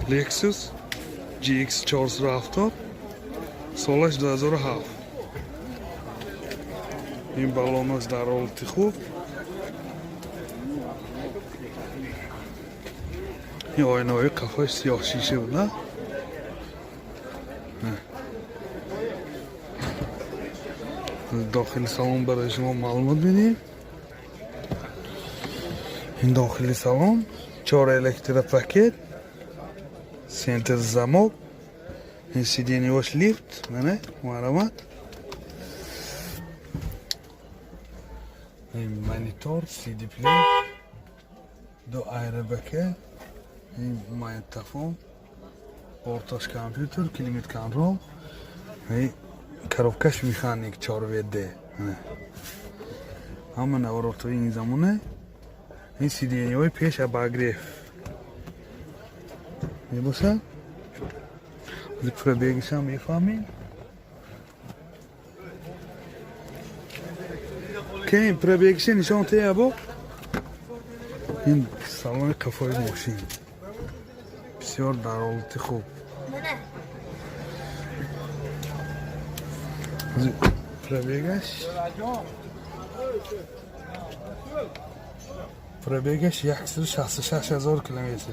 Lexus GX 470, солаш 2007. Ин баллонаш дар ҳолати хуб. Ин оинаҳои қафош сиёҳ шиша буд, на? Дохили салон барои шумо маълумот медиҳем. Ин дохили салон, чор электропакет, центр замок, ин сиденье ш лифт, мана, марҳамат. Ин монитор, CD плеер, ду airbag, ин магнитофон, борташ компютер, климат контроль, ин коробка ш механик 4 ВД. Ҳама наворотҳои ин замона. Ин сиденье ҳои пеш обогрев мебошад. Пробег ишам мефаҳмем. Ки пробег иша нишон тея бо. Ин салони қафои мошин бисёр дар ҳолати хуб. Пробег аш 166 000 километр.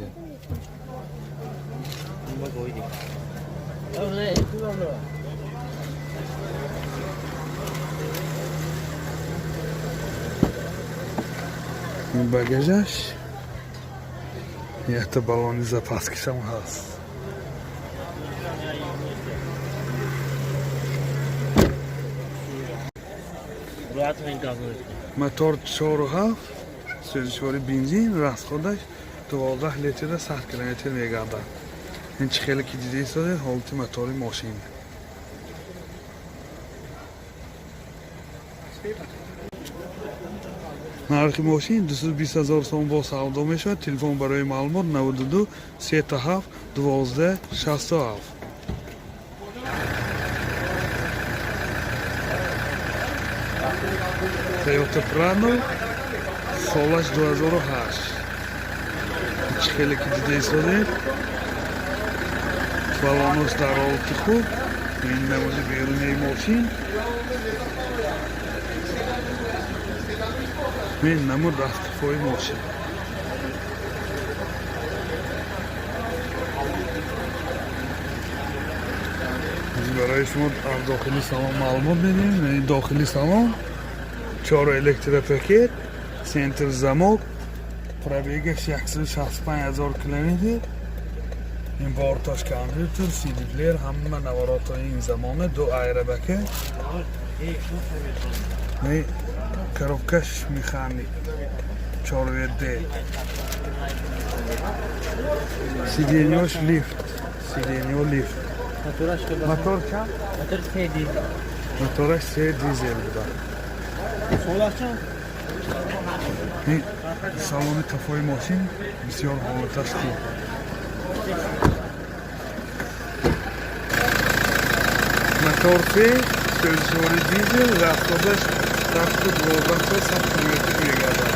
Ин багажаш, якта баллони запаска шам ҳаст. Мотор 4,7, сӯзишвори бензин, расход аш 12 литра 100 километр мегардад. Ин чӣ хеле ки дида истодед, ҳолати мотори мошин. Нархи мошин 220 ҳазор сом, бо савдо мешавад. Телефон барои маълумот: 92 37 12 67. Toyota Prado, солаш 2008. Чӣ хеле ки дида истодед, баллонош дар ҳолати хуб. Ин намуди берунаи мошин, ин намуд аз қафои мошин. Барои шумо аз дохили салон маълумот медиҳем. Ин дохили салон, чор электропакет, центр замок, пробег аш 165 ҳазор километр. Ин борташ компютер, CD плеер, ҳама наворотҳои ин замона, ду airbag а, коробка ш механик 4 ВД, сиденье ш лифт, сиденье лифт. Мотор чанд? Мотор се дизел. Мотораш се дизел буда. Солаш чанд? Ин салони қафои мошин бисёр ҳолаташ хуб. Мотор се, сӯзишвори дизел, расход аш 12 то 100 километр мегардад.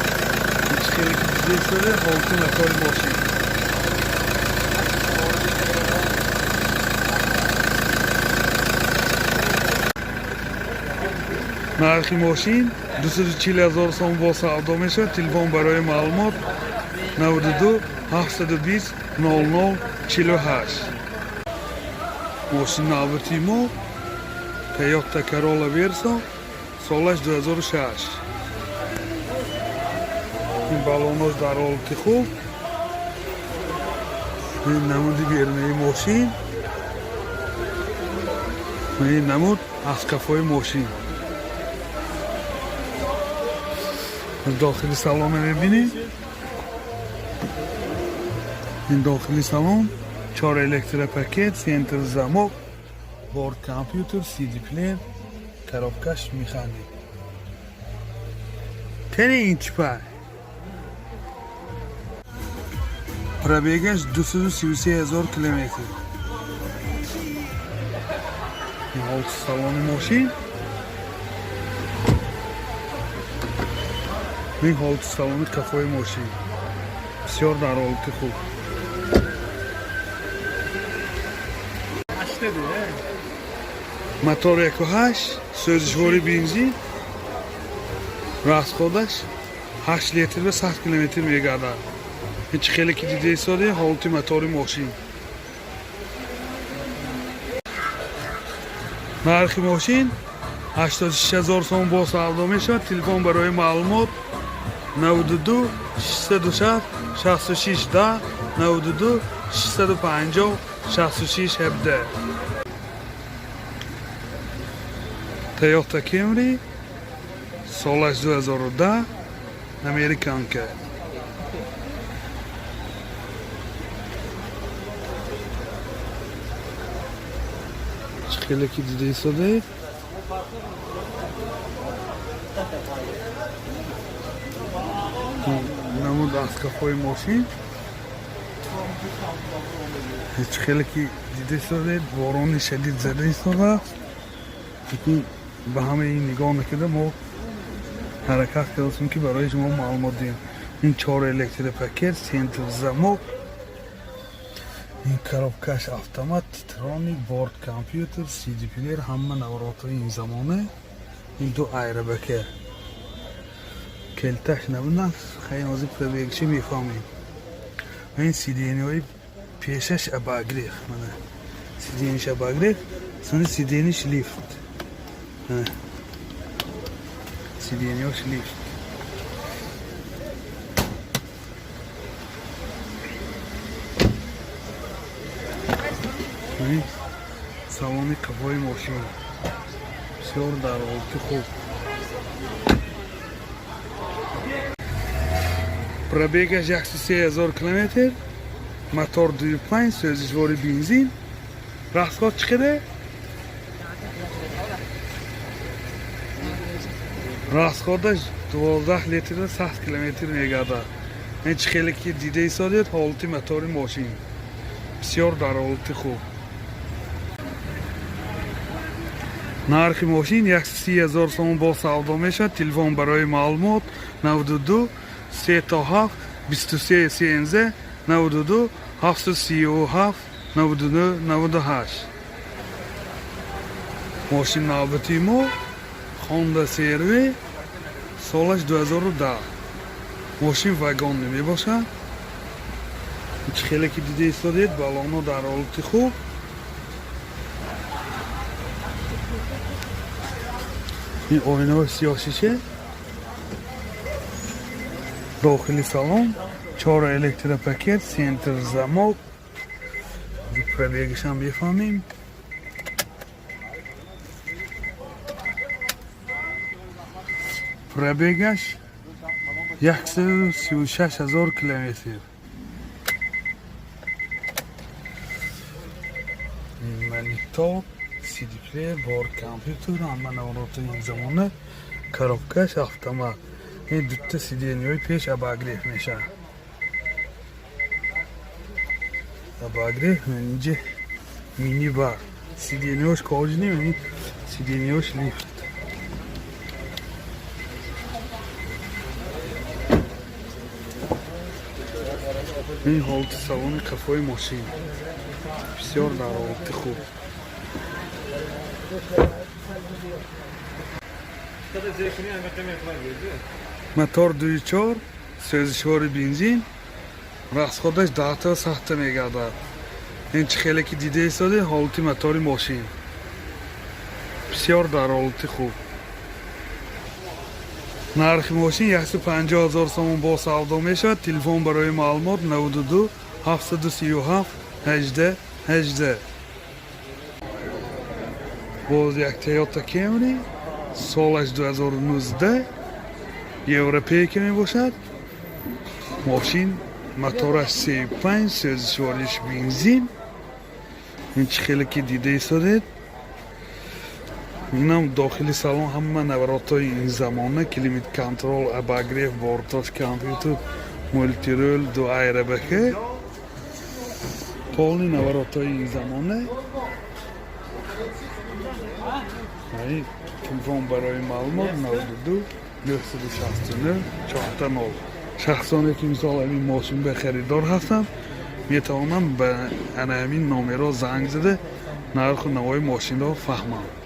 Ҳеч хеле ки дида истода, ҳолати мотори мошин. Нархи мошин 240 ҳазор сом, бо савдо мешавад. Телефон барои маълумот: 92 720 00 48. Мошин навбати мо Toyota Corolla Verso, солаш 2006. Ин баллонош дар ҳолати хуб. Ин намуди берунаи мошин, ин намуд аз қафои мошин. Дохили салона мебинем. Ин дохили салон, чор электропакет, центр замок, борт компютер, CD плеер, коробка ш механик. Тени ин чипай? Пробег аш 233 ҳазор километр. Ин ҳолати салони мошин, ин ҳолати салони қафои мошин. Бисёр дар ҳолати хуб. Мотор 1.8, сӯзишвори бензин, расходаш 8 литр ва 100 километр мегардад. Ҳеҷ хеле ки дида истода ҳолати мотори мошин. Нархи мошин 86 000 сом бо савдо мешавад. Телефон барои маълумот 92 660 66 10, 92 650 66 17. Toyota Camry, солаш 2010, американка. Чӣ хеле ки дида истодаед, намуд аз қафои мошин. Ҳеҷ хеле ки дида истодаед, борони шадид зада истодааст, лекин ба ҳамаи ин нигоҳ накарда, мо ҳаракат кардастем, ки барои шумо маълумот диҳем. Ин чор электропакет, центр замок, ин коробкаш автомат, типтроник, борт компютер, CD плеер, ҳама наворотҳои ин замона. Ин ду айрабака, келташ набуданд. Хай, ҳозир пробегши мефаҳмем. Ин сиденьяҳои пешаш обогрев, мана сиденьяш обогрев, сони сиденьяш лифт, сиденьяш лифт. Ин салони қафои мошин бисёр дар ҳолати хуб. Пробегаш 103 000 километр, мотор 2.5, сӯзишвори бензин. Расход чӣ қадар? Расходаш 12 литр 100 километр мегардад. Ин чӣ хеле ки дида истодед, ҳолати мотори мошин бисёр дар ҳолати хуб. Нархи мошин 130 000 сомон бо савдо мешавад. Телефон барои маълумот 92 3 7 23 13, 92 737 99 98. Мошин навбати мо Honda CR-V, солаш 2010. Мошин вагонный мебошад. Чӣ хеле ки дида истодед, балонҳо дар ҳолати хуб. Ин оинаҳои сиёҳшиша, дохили салон чор электропакет, центр замок. Пробегашам бифаҳмем. Пробегаш 136 000 километр. Монитор, CD плеер, борт компютер, ҳама навороти ин замона, коробкаш автомат. Ин дута сиденьяҳои пеш обогрев мешавад, обогрев. Инҷа мини бар, сиденьяҳош кожаный, сиденьяҳош лифт. Ин ҳолати салони қафои мошин бисёр дар ҳолати хуб. Kada zevkini anlatmaya yapılan geldi. Мотор 2.4, сӯзишвори бензин, расходаш 10 та сахта мегардад. Ин чӣ хеле ки дида истоде, ҳолати мотори мошин бисёр дар ҳолати хуб. Нархи мошин 150 000 сомон бо савдо мешавад. Телефон барои маълумот 92 737 18 18. Боз як Toyota Camry, солаш 2019, европейка мебошад. Мошин мотораш 3.5, сӯзишвориш бензин. Ин чӣ хеле ки дида истодед, инам дохили салон ҳама наворотҳои ин замона: климат контроль, обогрев, бортош компютер, мультируль, ду айрабака, полный наворотҳои ин замона. Телефон барои маълумот 92 969 4 0. Шахсоне, ки мисол ҳамин мошин ба харидор ҳастанд, метавонанд ба ана ҳамин номерҳо занг зада, нарху навои мошинро фаҳманд.